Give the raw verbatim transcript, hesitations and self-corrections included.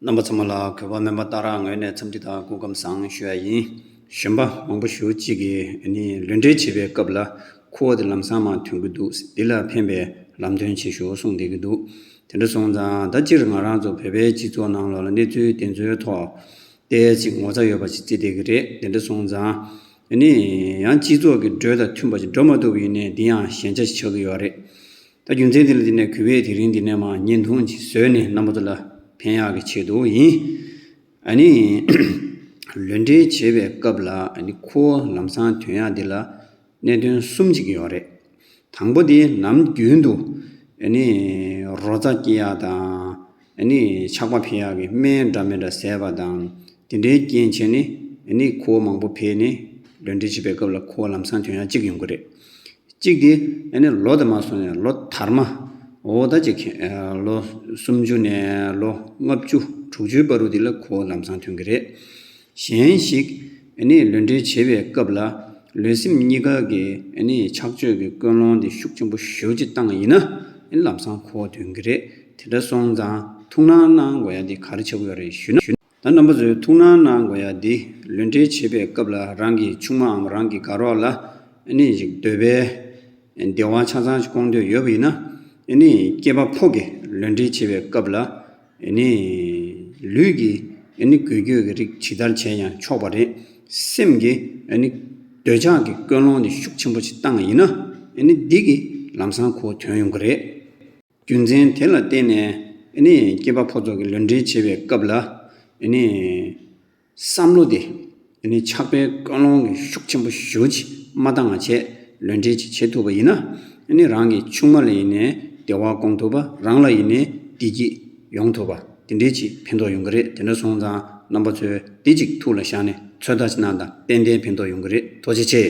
རྣམ་པ་ཚང་མ་ལ་གུས་པ་སྨན་པ་ཏཱ་ར་ངོས་ནས་འཚམས་འདྲི་དང་སྐུ་ཁམས་བཟང་ཞུ་ཡ་ཡིན། གཞོན་པ་མང་པོ་ཞེ་པོ་ཅིག་གིས་ཨ་ནི་ལུས་འབྲེལ་བྱེད་པའི་སྐབས་ལ་ཁུ་བ་དེ་ལམ་སང་མར་ཐོན་གྱི་འདུག་འདི་ལ་ཕན་པའི་ལམ་སྟོན་བྱེད་ཤོག་གསུངས་བསྡད་ཀྱི་འདུག་དེ་འདྲ་སོང་ཙང་ད་སྤྱིར་ང་རང་ཚོ་བོད་པའི་སྤྱི་ཚོགས་ནང་ལོགས་ལ་གནས་ཚུལ་དེ་ཚོའི་ཐོག་ཏོག་ཙམ་ངོ་ཚ་ཡོད་པ་ཞིག་བརྩི་བསྡད་ཀྱི་རེད། དེ་འདྲ་སོང་ཙང་ཨ་ནི་ཡང་སྤྱི་ཚོགས་ཀྱི་འགྲོས་དང་མཐུན་པ་ཞིག་འགྲོ་མ་ཐུབ་པ་ཡིན་ནའི་འདི་ཡང་ཞན་ཆ་ཞིག་ཆགས་ཀྱི་ཡོད་རེད། ད་རྒྱུ་མཚན་དེ་ལ་བརྟེན་ནས་གུས་པས་དེ་རིང་འདི་ནས་མར་བརྙན་ཐུང་ཅིག་བཟོས་ནས་རྣམ་པ་ཚོ་ལ་ཕན་ཡག་གི་ཆེད་དུ་ཡིན། ཨ་ནི་ལུས་འབྲེལ་བྱེད་པའི་སྐབས་ལ་ཨ་ནི་ཁུ་བ་ལམ་སང་ཐོན་ཡག་འདི་ལ་གནད་དོན་གསུམ་ཅིག་ཡོད་རེད། དང་པོ་དེ་ནམ་རྒྱུན་དུ་ཨ་ནི་རོ་ཙ་སྐྱེ་ཡག་དང་ཨ་ནི་ཆགས་པ་འཕེལ་ཡག་གི་སྨན་འདྲ་མི་འདྲ་བཟས་པ་དང་དེ་འདྲའི་རྐྱེན་བྱས་ནས་ཨ་ནི་ཁུ་བ་མང་པོ་འཕེལ་ནས་ལུས་འབྲེལ་བྱེད་པའི་སྐབས་ལ་ཁུ་བ་ལམ་སང་ཐོན་ཡག་གཅིག་ཡོང་གི་རེད། གཅིག་དེ་ཨ་ནི་ལོ་དེ་མར་སོང་ནས་ལོ་དར་མ། འོ་ད་ཅིག་ཨ་ལོ་སུམ་ཅུ་ནས་ལོ་ལྔ་བཅུ་དྲུག་ཅུའི་བར་དུ་དེ་ལ་ཁུ་བ་ལམ་སང་ཐོན་གྱི་རེད། གཞན་ཞིག་ཨ་ནི་ལུས་འབྲེལ་བྱེད་པའི་སྐབས་ལ་ལུས་སེམས་གཉིས་ཀ་གི་ཨ་ནི་ཆགས་སྤྱོད་ཀྱི་ཀུན་སློང་དེ་ཤུགས་ཆེན་པོ་ཞེ་པོ་ཅིག་བཏང་ཡིན་ན་ཨ་ནི་ལམ་སང་ཁུ་བ་ཐོན་གྱི་རེད། དེ་འདྲ་སོང་ཙང་ཐུགས་སྣང་གནང་དགོས་ཡ་དེ་ག་རེ་ཆགས་ཀྱི་ཡོད་རེད་ཞུ་ན། ད་རྣམ་པ་ཚོས་ཐུགས་སྣང་གནང་དགོས་ཡ་འདི་ལུས་འབྲེལ་བྱེད་པའི་སྐབས་ལ་རང་གི་ཆུང་མའམ་རང་གི་དགའ་རོགས་ལ་ཨ་ནི་ཞིག་འདོད་པའི་བདེ་བ་ཆ་ཚང་ཞིག་སྐོང་འདོད་ཡོད་པ་ཡིན་ན་ཨ་ནི་སྐྱེས་པ་ཕོ་གིས་ལུས་འབྲེལ་བྱེད་པའི་སྐབས་ལ་ཨ་ནི་ལུས་ཀྱི་ཨ་ནི་འགུལ་སྐྱོད་ཀྱི་རིགས་ཇི་ལྟར་བྱས་ཀྱང་ཆོག་པ་རེད། སེམས་ཀྱི་ཨ་ནི་འདོད་ཆགས་ཀྱི་ཀུན་སློང་དེ་ཤུགས་ཆེན་པོ་ཞིག་བཏང་ཡིན་ན་ཨ་ནི་འདི་གིས་ལམ་སང་ཁུ་བ་ཐོན་ཡོང་གི་རེད། རྒྱུ་མཚན་དེ་ལ་བརྟེན་ནས་ཨ་ནི་སྐྱེས་པ་ཕོ་ཚོ་གི་ལུས་འབྲེལ་བྱེད་པའི་སྐབས་ལ་ཨ་ནི་བསམ་བློ་དེ་ཨ་ནི་ཆགས་པའི་ཀུན་སློང་གི་ཤུགས་ཆེན་པོ་ཞེ་པོ་ཅིག་མ་བཏང་བ་བྱས་ལུས་འབྲེལ་ཅིག་བྱེད་ཐུབ་པ་ཡིན་ན་ཨ་ནི་རང་གི་ཆུང་མ་ལ་ཡིན་ནའི་བདེ་བ་སྐོང་ཐུབ་པ་རང་ལ་ཡིན་ནའི་བདེ་སྐྱིད་ཡོང་ཐུབ་པ་དེ་འདྲའི་ཅིག་ཕན་ཐོགས་ཡོང་གི་རེད། དེ་འདྲ་སོང་ཙང་རྣམ་པ་ཚོས་དེ་ཅིག་ཐུགས་ལ་བཞག་ནས་ཚོད་ལྟ་ཅིག་གནང་དང་ཏན་ཏན་ཕན་ཐོགས་ཡོང་གི་རེད། ཐུགས་རྗེ་ཆེ།